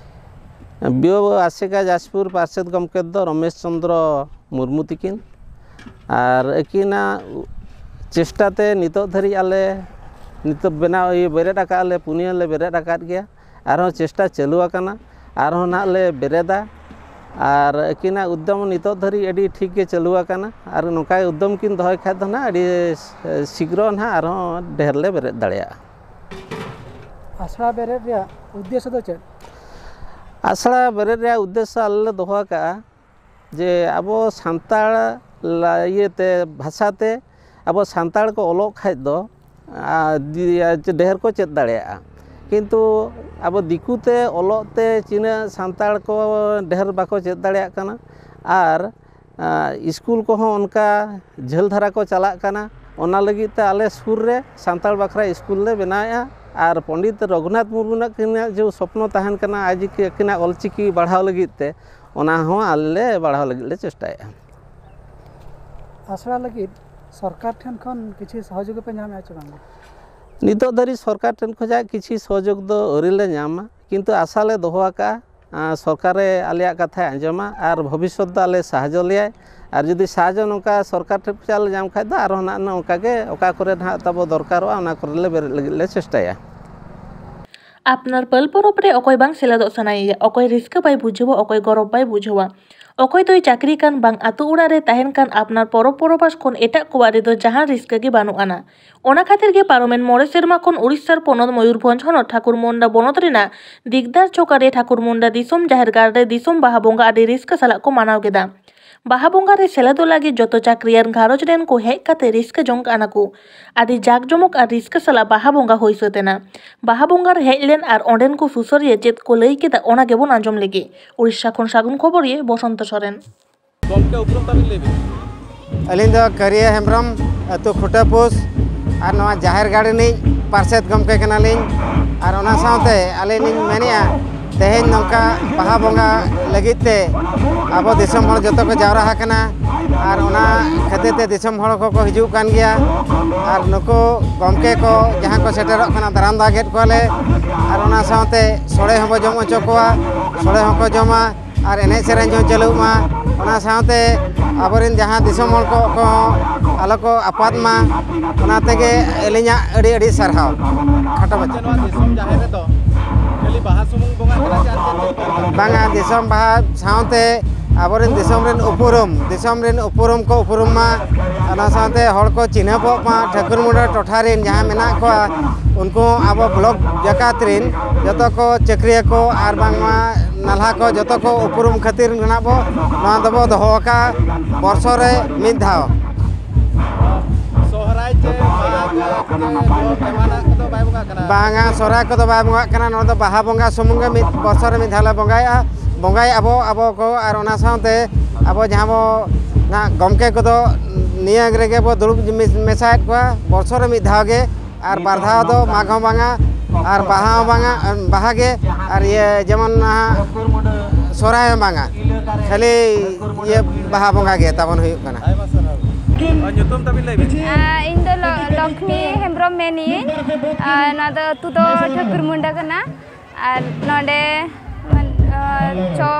ᱵᱤᱭᱳ ᱟᱥᱮᱠᱟ ᱡᱟᱡᱽᱯᱩᱨ ᱯᱟᱨᱥᱮᱛ ᱜᱚᱢᱠᱮ ᱫᱚ ᱨᱚᱢᱮᱥ ᱪᱚᱸᱫᱽᱨᱚ ᱢᱩᱨᱢᱩ ᱛᱤᱠᱤᱱ᱾ ᱟᱨ ᱟᱹᱠᱤᱱᱟᱜ ᱪᱮᱥᱴᱟ ᱛᱮ ᱱᱤᱛᱚᱜ ᱫᱷᱟᱹᱨᱤᱡ ᱟᱞᱮ ᱱᱤᱛᱚᱜ ᱵᱮᱱᱟᱣ, ᱤᱭᱟᱹ, ᱵᱮᱨᱮᱫ ᱟᱠᱟᱫ ᱞᱮ, ᱯᱩᱱᱭᱟᱹ ᱞᱮ ᱵᱮᱨᱮᱫ ᱟᱠᱟᱫ ᱜᱮᱭᱟ᱾ ᱟᱨᱦᱚᱸ ᱪᱮᱥᱴᱟ ᱪᱟᱹᱞᱩ ᱟᱠᱟᱱᱟ, ᱟᱨᱦᱚᱸ ᱱᱟᱦᱟᱜ ᱞᱮ ᱵᱮᱨᱮᱫᱟ᱾ ᱟᱨ ᱟᱹᱠᱤᱱᱟᱜ ᱩᱫᱽᱫᱚᱢ ᱱᱤᱛᱚᱜ ᱫᱷᱟᱹᱨᱤᱡ ᱟᱹᱰᱤ ᱴᱷᱤᱠ ᱜᱮ ᱪᱟᱹᱞᱩ ᱟᱠᱟᱱᱟ᱾ ᱟᱨ ᱱᱚᱝᱠᱟ ᱩᱫᱽᱫᱚᱢ ᱠᱤᱱ ᱫᱚᱦᱚᱭ ᱠᱷᱟᱡ ᱫᱚ ᱱᱟᱦᱟᱜ ᱟᱹᱰᱤ ᱥᱤᱜᱽᱨᱚ ᱱᱟᱦᱟᱜ ᱟᱨᱦᱚᱸ ᱰᱷᱮᱨ ᱞᱮ ᱵᱮᱨᱮᱫ ᱫᱟᱲᱮᱭᱟᱜᱼᱟ᱾ ᱟᱥᱲᱟ ᱵᱮᱨᱮᱫ ᱨᱮᱭᱟᱜ ᱩᱫᱽᱫᱮᱥᱥᱚ ᱫᱚ ᱪᱮᱫ? ᱟᱥᱲᱟ ᱵᱮᱨᱮᱫ ᱨᱮᱭᱟᱜ ᱩᱫᱽᱫᱮᱥᱥᱚ ᱟᱞᱮ ᱞᱮ ᱫᱚᱦᱚ ᱟᱠᱟᱫᱼᱟ ᱡᱮ ᱟᱵᱚ ᱥᱟᱱᱛᱟᱲ ᱞᱟ-, ᱤᱭᱟᱹᱛᱮ, ᱵᱷᱟᱥᱟᱛᱮ ᱟᱵᱚ ᱥᱟᱱᱛᱟᱲ ᱠᱚ ᱚᱞᱚᱜ ᱠᱷᱟᱡ ᱫᱚ, ᱟᱨ ᱫᱤ-, ᱰᱷᱮᱨ ᱠᱚ ᱪᱮᱫ ᱫᱟᱲᱮᱭᱟᱜᱼᱟ᱾ ᱠᱤᱱᱛᱩ ᱟᱵᱚ ᱫᱤᱠᱩ ᱛᱮ ᱚᱞᱚᱜ ᱛᱮ ᱛᱤᱱᱟᱹᱜ ᱥᱟᱱᱛᱟᱲ ᱠᱚ ᱰᱷᱮᱨ ᱵᱟᱠᱚ ᱪᱮᱫ ᱫᱟᱲᱮᱭᱟᱜ ᱠᱟᱱᱟ, ᱟᱨ, ᱟᱨ ᱤᱥᱠᱩᱞ ᱠᱚᱦᱚᱸ ᱚᱱᱠᱟ ᱡᱷᱟᱹᱞ ᱫᱷᱟᱨᱟ ᱠᱚ ᱪᱟᱞᱟᱜ ᱠᱟᱱᱟ᱾ ᱚᱱᱟ ᱞᱟᱹᱜᱤᱫ ᱛᱮ ᱟᱞᱮ ᱥᱩᱨ ᱨᱮ ᱥᱟᱱᱛᱟᱲ ᱵᱟᱠᱷᱨᱟ ᱤᱥᱠᱩᱞ ᱞᱮ ᱵᱮᱱᱟᱣᱮᱫᱼᱟ᱾ ᱟᱨ ᱯᱚᱱᱰᱤᱛ ᱨᱚᱜᱷᱩᱱᱟᱛᱷ ᱢᱩᱨᱢᱩ ᱟᱹᱠᱤᱱᱟᱜ ᱡᱮ ᱥᱚᱯᱱᱚ ᱛᱟᱦᱮᱱ ᱠᱟᱱᱟ, ᱟᱡ ᱟᱹᱠᱤᱱᱟᱜ ᱚᱞᱪᱤᱠᱤ ᱵᱟᱲᱦᱟᱣ ᱞᱟᱹᱜᱤᱫ ᱛᱮ, ᱚᱱᱟ ᱦᱚᱸ ᱟᱞᱮ ᱞᱮ ᱵᱟᱲᱦᱟᱣ ᱞᱟᱹᱜᱤᱫ ᱞᱮ ᱪᱮᱥᱴᱟᱭᱮᱫᱼᱟ᱾ ᱟᱥᱲᱟ ᱞᱟᱹᱜᱤᱫ ᱥᱚᱨᱠᱟᱨ ᱴᱷᱮᱱ ᱠᱷᱚᱱ ᱠᱤᱪᱷᱩ ᱥᱚᱦᱚᱡᱳᱜᱤ ᱯᱮ ᱧᱟᱢᱮᱫᱼᱟ ᱪᱮ ᱵᱟᱝ? ᱱᱤᱛᱚᱜ ᱫᱷᱟᱹᱨᱤᱡ ᱥᱚᱨᱠᱟᱨ ᱴᱷᱮᱱ ᱠᱷᱚᱱᱟᱜ ᱠᱤᱪᱷᱩ ᱥᱚᱦᱚᱡᱳᱜᱽ ᱫᱚ ᱟᱹᱣᱨᱤ ᱞᱮ ᱧᱟᱢᱟ, ᱠᱤᱱᱛᱩ ᱟᱥᱟ ᱞᱮ ᱫᱚᱦᱚ ᱟᱠᱟᱫᱼᱟ, ᱟᱸ, ᱥᱚᱨᱠᱟᱨ ᱨᱮ ᱟᱞᱮᱭᱟᱜ ᱠᱟᱛᱷᱟᱭ ᱟᱸᱡᱚᱢᱟ ᱟᱨ ᱵᱷᱚᱵᱤᱥᱥᱚᱛ ᱫᱚ ᱟᱞᱮ ᱥᱟᱦᱟᱡᱽᱡᱚ ᱞᱮᱭᱟᱭ᱾ ᱟᱨ ᱡᱩᱫᱤ ᱥᱟᱦᱟᱡᱽᱡᱚ ᱱᱚᱝᱠᱟ ᱥᱚᱨᱠᱟᱨ ᱴᱷᱮᱱ ᱠᱷᱚᱱᱟᱜ ᱞᱮ ᱧᱟᱢ ᱠᱷᱟᱡ ᱫᱚ ᱟᱨᱦᱚᱸ ᱱᱟᱜ ᱱᱚᱝᱠᱟ ᱜᱮ ᱚᱠᱟ ᱠᱚᱨᱮ ᱱᱟᱦᱟᱜ ᱛᱟᱵᱚ ᱫᱚᱨᱠᱟᱨᱚᱜᱼᱟ, ᱚᱱᱟ ᱠᱚᱨᱮ ᱞᱮ ᱵᱮᱨᱮᱫ ᱞᱟᱹᱜᱤᱫ ᱞᱮ ᱪᱮᱥᱴᱟᱭᱟ᱾ ᱟᱯᱱᱟᱨ ᱯᱟᱹᱞ ᱯᱚᱨᱚᱵᱽ ᱨᱮ ᱚᱠᱚᱭ ᱵᱟᱝ ᱥᱮᱞᱮᱫᱚᱜ ᱥᱟᱱᱟᱭᱮᱭᱟ, ᱚᱠᱚᱭ ᱨᱟᱹᱥᱠᱟᱹ ᱵᱟᱭ ᱵᱩᱡᱷᱟᱹᱣᱟ, ᱚᱠᱚᱭ ᱜᱚᱨᱚᱵᱽ ᱵᱟᱭ ᱵᱩᱡᱷᱟᱹᱣᱟ, ᱚᱠᱚᱭ ᱫᱚᱭ ᱪᱟᱹᱠᱨᱤ ᱠᱟᱱ ᱵᱟᱝ ᱟᱹᱛᱩ ᱚᱲᱟᱜ ᱨᱮ ᱛᱟᱦᱮᱱ ᱠᱟᱱ, ᱟᱯᱱᱟᱨ ᱯᱚᱨᱚᱵᱽ ᱯᱚᱨᱚᱵᱟᱥ ᱠᱷᱚᱱ ᱮᱴᱟᱜ ᱠᱚᱣᱟᱜ ᱨᱮᱫᱚ ᱡᱟᱦᱟᱸ ᱨᱟᱹᱥᱠᱟᱹ ᱜᱮ ᱵᱟᱹᱱᱩᱜ ᱟᱱᱟ᱾ ᱚᱱᱟ ᱠᱷᱟᱹᱛᱤᱨ ᱜᱮ ᱯᱟᱨᱚᱢᱮᱱ ᱢᱚᱬᱮ ᱥᱮᱨᱢᱟ ᱠᱷᱚᱱ ᱩᱲᱤᱥᱥᱟᱨ ᱯᱚᱱᱚᱛ ᱢᱚᱭᱩᱨᱵᱷᱚᱸᱡᱽ ᱦᱚᱱᱚᱛ ᱴᱷᱟᱠᱩᱨ ᱢᱩᱱᱰᱟ ᱵᱚᱱᱚᱛ ᱨᱮᱱᱟᱜ ᱫᱤᱜᱽᱫᱟᱨ ᱪᱚᱠᱟ ᱨᱮ ᱴᱷᱟᱠᱩᱨ ᱢᱩᱱᱰᱟ ᱫᱤᱥᱚᱢ ᱡᱟᱦᱮᱨ ᱜᱟᱲ ᱨᱮ ᱫᱤᱥᱚᱢ ᱵᱟᱦᱟ ᱵᱚᱸᱜᱟ ᱟᱹᱰᱤ ᱨᱟᱹᱥᱠᱟᱹ ᱥᱟᱞᱟᱜ ᱠᱚ ᱢᱟᱱᱟᱣ ᱠᱮᱫᱟ᱾ ᱵᱟᱦᱟ ᱵᱚᱸᱜᱟ ᱨᱮ ᱥᱮᱞᱮᱫᱚᱜ ᱞᱟᱹᱜᱤᱫ ᱡᱚᱛᱚ ᱪᱟᱹᱠᱨᱤᱭᱟᱱ ᱜᱷᱟᱨᱚᱸᱡᱽ ᱨᱮᱱ ᱠᱚ ᱦᱮᱡ ᱠᱟᱛᱮ ᱨᱟᱹᱥᱠᱟᱹ ᱡᱚᱝ ᱠᱟᱱᱟ ᱠᱚ᱾ ᱟᱹᱰᱤ ᱡᱟᱠ ᱡᱚᱢᱚᱠ ᱟᱨ ᱨᱟᱹᱥᱠᱟᱹ ᱥᱟᱞᱟᱜ ᱵᱟᱦᱟ ᱵᱚᱸᱜᱟ ᱦᱩᱭ ᱥᱟᱹᱛ ᱮᱱᱟ᱾ ᱵᱟᱦᱟ ᱵᱚᱸᱜᱟ ᱨᱮ ᱦᱮᱡ ᱞᱮᱱ ᱟᱨ ᱚᱸᱰᱮᱱ ᱠᱚ ᱥᱩᱥᱟᱹᱨᱤᱭᱟᱹ ᱪᱮᱫ ᱠᱚ ᱞᱟᱹᱭ ᱠᱮᱫᱟ, ᱚᱱᱟ ᱜᱮᱵᱚᱱ ᱟᱸᱡᱚᱢ ᱞᱮᱜᱮ᱾ ᱩᱲᱤᱥᱥᱟ ᱠᱷᱚᱱ ᱥᱟᱹᱜᱩᱱ ᱠᱷᱚᱵᱚᱨᱤᱭᱟᱹ ᱵᱚᱥᱚᱱᱛᱚ ᱥᱚᱨᱮᱱ᱾ ᱜᱚᱢᱠᱮ, ᱩᱯᱨᱩᱢ ᱛᱟᱵᱤᱱ ᱞᱟᱹᱭ ᱵᱤᱱ᱾ ᱟᱹᱞᱤᱧ ᱫᱚ ᱠᱟᱹᱨᱤᱭᱟᱹ ᱦᱮᱢᱵᱨᱚᱢ, ᱟᱹᱛᱩ ᱠᱷᱩᱴᱟᱹᱯᱩᱥ, ᱟᱨ ᱱᱚᱣᱟ ᱡᱟᱦᱮᱨ ᱜᱟᱲ ᱨᱤᱱᱤᱡ ᱯᱟᱨᱥᱮᱛ ᱜᱚᱢᱠᱮ ᱠᱟᱱᱟᱞᱤᱧ᱾ ᱟᱨ ᱚᱱᱟ ᱥᱟᱶᱛᱮ ᱟᱹᱞᱤᱧ ᱞᱤᱧ ᱢᱮᱱᱮᱫᱼᱟ ᱛᱮᱦᱮᱧ ᱱᱚᱝᱠᱟ ᱵᱟᱦᱟ ᱵᱚᱸᱜᱟ ᱞᱟᱹᱜᱤᱫ ᱛᱮ ᱟᱵᱚ ᱫᱤᱥᱚᱢ ᱦᱚᱲ ᱡᱚᱛᱚ ᱠᱚ ᱡᱟᱣᱨᱟ ᱟᱠᱟᱱᱟ᱾ ᱟᱨ ᱚᱱᱟ ᱠᱷᱟᱹᱛᱤᱨ ᱛᱮ ᱫᱤᱥᱚᱢ ᱦᱚᱲ ᱠᱚᱠᱚ ᱦᱤᱡᱩᱜ ᱠᱟᱱ ᱜᱮᱭᱟ᱾ ᱟᱨ ᱱᱩᱠᱩ ᱜᱚᱢᱠᱮ ᱠᱚ ᱡᱟᱦᱟᱸ ᱠᱚ ᱥᱮᱴᱮᱨᱚᱜ ᱠᱟᱱᱟ, ᱫᱟᱨᱟᱢ ᱫᱟᱜᱮᱫ ᱠᱚᱣᱟᱞᱮ᱾ ᱟᱨ ᱚᱱᱟ ᱥᱟᱶᱛᱮ ᱥᱚᱲᱮ ᱦᱚᱸᱵᱚ ᱡᱚᱢ ᱦᱚᱪᱚ ᱠᱚᱣᱟ, ᱥᱚᱲᱮ ᱦᱚᱸᱠᱚ ᱡᱚᱢᱟ᱾ ᱟᱨ ᱮᱱᱮᱡ ᱥᱮᱨᱮᱧ ᱦᱚᱸ ᱪᱟᱹᱞᱩᱜ ᱢᱟ᱾ ᱚᱱᱟ ᱥᱟᱶᱛᱮ ᱟᱵᱚᱨᱮᱱ ᱡᱟᱦᱟᱸ ᱫᱤᱥᱚᱢ ᱦᱚᱲ ᱠᱚ, ᱠᱚᱦᱚᱸ ᱟᱞᱚ ᱠᱚ ᱟᱯᱟᱫ ᱢᱟ᱾ ᱚᱱᱟ ᱛᱮᱜᱮ ᱟᱹᱞᱤᱧᱟᱜ ᱟᱹᱰᱤ ᱟᱹᱰᱤ ᱥᱟᱨᱦᱟᱣ᱾ ᱠᱷᱟᱴᱚ ᱢᱟᱪᱷᱟ᱾ ᱱᱚᱣᱟ ᱫᱤᱥᱚᱢ ᱡᱟᱦᱮᱨ ᱨᱮᱫᱚ ᱠᱷᱟᱹᱞᱤ ᱵᱟᱦᱟ ᱥᱩᱢᱩᱝ ᱵᱚᱸᱜᱟ ᱠᱟᱱᱟ ᱥᱮ ᱟᱨ ᱪᱮᱫ ᱪᱮᱫ ᱠᱚ ᱢᱮᱱᱟᱜᱼᱟ? ᱵᱟᱝᱟ, ᱫᱤᱥᱚᱢ ᱵᱟᱦᱟ ᱥᱟᱶᱛᱮ ᱟᱵᱚᱨᱮᱱ ᱫᱤᱥᱚᱢ ᱨᱮᱱ ᱩᱯᱨᱩᱢ, ᱫᱤᱥᱚᱢ ᱨᱮᱱ ᱩᱯᱨᱩᱢ ᱠᱚ ᱩᱯᱨᱩᱢ ᱢᱟ᱾ ᱚᱱᱟ ᱥᱟᱶᱛᱮ ᱦᱚᱲ ᱠᱚ ᱪᱤᱱᱦᱟᱹᱯᱚᱜ ᱢᱟ, ᱴᱷᱟᱹᱠᱩᱨ ᱢᱩᱸᱰᱟᱹ ᱴᱚᱴᱷᱟ ᱨᱮᱱ ᱡᱟᱦᱟᱸ ᱢᱮᱱᱟᱜ ᱠᱚᱣᱟ, ᱩᱱᱠᱩ ᱦᱚᱸ ᱟᱵᱚ ᱵᱞᱚᱠ ᱡᱟᱠᱟᱛ ᱨᱮᱱ ᱡᱚᱛᱚ ᱠᱚ ᱪᱟᱹᱠᱨᱤᱭᱟᱹ ᱠᱚ ᱟᱨ ᱵᱟᱝᱢᱟ ᱱᱟᱞᱦᱟ ᱠᱚ ᱡᱚᱛᱚ ᱠᱚ ᱩᱯᱨᱩᱢ ᱠᱷᱟᱹᱛᱤᱨ ᱨᱮᱱᱟᱜ ᱵᱚ ᱱᱚᱣᱟ ᱫᱚᱵᱚ ᱫᱚᱦᱚ ᱟᱠᱟᱫᱼᱟ ᱵᱚᱨᱥᱚ ᱨᱮ ᱢᱤᱫ ᱫᱷᱟᱣ᱾ ᱥᱚᱦᱨᱟᱭ ᱪᱮ ᱢᱟᱜᱽ ᱪᱮ ᱮᱢᱟᱱᱟᱜ ᱠᱚᱫᱚ ᱵᱟᱭ ᱵᱚᱸᱜᱟᱜ ᱠᱟᱱᱟ? ᱵᱟᱝᱟ, ᱥᱚᱦᱨᱟᱭ ᱠᱚᱫᱚ ᱵᱟᱭ ᱵᱚᱸᱜᱟᱜ ᱠᱟᱱᱟ᱾ ᱱᱚᱣᱟ ᱫᱚ ᱵᱟᱦᱟ ᱵᱚᱸᱜᱟ ᱥᱩᱢᱩᱝ ᱜᱮ ᱢᱤᱫ ᱵᱚᱨᱥᱚ ᱨᱮ ᱢᱤᱫ ᱫᱷᱟᱣ ᱞᱮ ᱵᱚᱸᱜᱟᱭᱟ᱾ ᱵᱚᱸᱜᱟᱭᱟ ᱟᱵᱚ, ᱟᱵᱚ ᱠᱚ, ᱟᱨ ᱚᱱᱟ ᱥᱟᱶᱛᱮ ᱟᱵᱚ ᱡᱟᱦᱟᱸ ᱵᱚ ᱱᱟᱜ ᱜᱚᱢᱠᱮ ᱠᱚᱫᱚ ᱱᱤᱭᱟᱹ ᱨᱮᱜᱮ ᱵᱚ ᱫᱩᱲᱩᱵ ᱢᱮᱥᱟᱭᱮᱫ ᱠᱚᱣᱟ ᱵᱚᱨᱥᱚ ᱨᱮ ᱢᱤᱫ ᱫᱷᱟᱣ ᱜᱮ᱾ ᱟᱨ ᱵᱟᱨ ᱫᱷᱟᱣ ᱫᱚ ᱢᱟᱜᱽ ᱦᱚᱸ ᱵᱟᱝᱟ, ᱟᱨ ᱵᱟᱦᱟ ᱦᱚᱸ ᱵᱟᱝᱟ, ᱵᱟᱦᱟ ᱜᱮ᱾ ᱟᱨ ᱤᱭᱟᱹ ᱡᱮᱢᱚᱱ ᱱᱟᱦᱟᱜ ᱥᱚᱦᱨᱟᱭ ᱦᱚᱸ ᱵᱟᱝᱟ, ᱠᱷᱟᱹᱞᱤ ᱤᱭᱟᱹ ᱵᱟᱦᱟ ᱵᱚᱸᱜᱟ ᱜᱮ ᱛᱟᱵᱚᱱ ᱦᱩᱭᱩᱜ ᱠᱟᱱᱟ᱾ ᱟᱭᱢᱟ ᱥᱟᱨᱦᱟᱣ᱾ ᱟᱨ ᱧᱩᱛᱩᱢ ᱛᱟᱵᱤᱱ ᱞᱟᱹᱭ ᱵᱤᱱ? ᱟᱨ ᱤᱧ ᱫᱚ ᱞᱚ- ᱞᱚᱠᱷᱢᱤ ᱦᱮᱢᱵᱨᱚᱢ ᱢᱮᱱᱤᱭᱟᱹᱧ᱾ ᱟᱨ ᱱᱚᱣᱟ ᱫᱚ ᱟᱹᱛᱩ ᱫᱚ ᱴᱷᱟᱹᱠᱩᱨ ᱢᱩᱱᱰᱟ ᱠᱟᱱᱟ᱾ ᱟᱨ ᱱᱚᱰᱮ ᱢᱟᱱ- ᱟᱨ ᱪᱷᱚ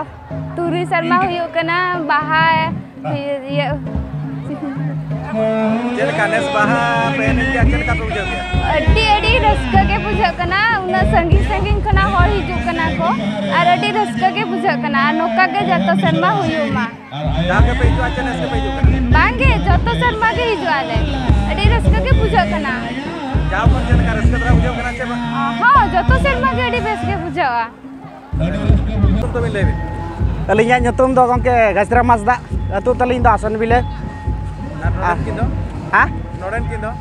ᱛᱩᱨᱩᱭ ᱥᱮᱨᱢᱟ ᱦᱩᱭᱩᱜ ᱠᱟᱱᱟ ᱵᱟᱦᱟ ᱤᱭᱟᱹ᱾ ᱪᱮᱫ ᱞᱮᱠᱟ ᱱᱮᱥ ᱵᱟᱦᱟ ᱯᱮ ᱮᱱᱮᱡ ᱠᱮᱜᱼᱟ? ᱪᱮᱫ ᱞᱮᱠᱟ ᱯᱮ ᱵᱩᱡᱷᱟᱹᱣ ᱠᱮᱜᱼᱟ? ᱟᱹᱰᱤ ᱟᱹᱰᱤ ᱨᱟᱹᱥᱠᱟᱹ ᱜᱮ ᱵᱩᱡᱷᱟᱹᱜ ᱠᱟᱱᱟ᱾ ᱩᱱᱟᱹᱜ ᱥᱟᱺᱜᱤᱧ ᱥᱟᱺᱜᱤᱧ ᱠᱷᱚᱱᱟᱜ ᱦᱚᱲ ᱦᱤᱡᱩᱜ ᱠᱟᱱᱟ ᱠᱚ ᱟᱨ ᱟᱹᱰᱤ ᱨᱟᱹᱥᱠᱟᱹ ᱜᱮ ᱵᱩᱡᱷᱟᱹᱜ ᱠᱟᱱᱟ᱾ ᱟᱨ ᱱᱚᱝᱠᱟ ᱜᱮ ᱡᱚᱛᱚ ᱥᱮᱨᱢᱟ ᱦᱩᱭᱩᱜ ᱢᱟ᱾ ᱡᱟᱣ ᱜᱮᱯᱮ ᱦᱤᱡᱩᱜᱼᱟ ᱪᱮ ᱱᱮᱥ ᱜᱮᱯᱮ ᱦᱤᱡᱩᱜ ᱠᱟᱱᱟ? ᱵᱟᱝ ᱜᱮ, ᱡᱚᱛᱚ ᱥᱮᱨᱢᱟ ᱜᱮ ᱦᱤᱡᱩᱜ ᱟᱞᱮ᱾ ᱟᱹᱰᱤ ᱨᱟᱹᱥᱠᱟᱹ ᱜᱮ ᱵᱩᱡᱷᱟᱹᱜ ᱠᱟᱱᱟ᱾ ᱡᱟᱣ ᱠᱷᱚᱱ ᱪᱮᱫ ᱞᱮᱠᱟ ᱨᱟᱹᱥᱠᱟᱹ ᱫᱷᱟᱨᱟ ᱵᱩᱡᱷᱟᱹᱜ ᱠᱟᱱᱟ ᱪᱮ ᱵᱟᱝ? ᱦᱚᱸ, ᱡᱚᱛᱚ ᱥᱮᱨᱢᱟ ᱜᱮ ᱟᱹᱰᱤ ᱵᱮᱥ ᱜᱮ ᱵᱩᱡᱷᱟᱹᱜᱼᱟ᱾ ᱧᱩᱛᱩᱢ ᱛᱟᱵᱤᱱ ᱞᱟᱹᱭ ᱵᱤᱱ᱾ ᱟᱹᱞᱤᱧᱟᱜ ᱧᱩᱛᱩᱢ ᱫᱚ ᱜᱚᱢᱠᱮ ᱜᱟᱡᱽᱨᱟᱢ ᱦᱟᱸᱥᱫᱟ, ᱟᱹᱛᱩ ᱛᱟᱹᱞᱤᱧ ᱫᱚ ᱟᱥᱚᱱ ᱵᱤᱞᱟᱹ᱾ ᱟᱨ ᱱᱚᱰᱮᱱ ᱠᱤᱱ ᱫᱚ? ᱦᱮᱸ? ᱱᱚᱰᱮᱱ ᱠᱤᱱ ᱫᱚ?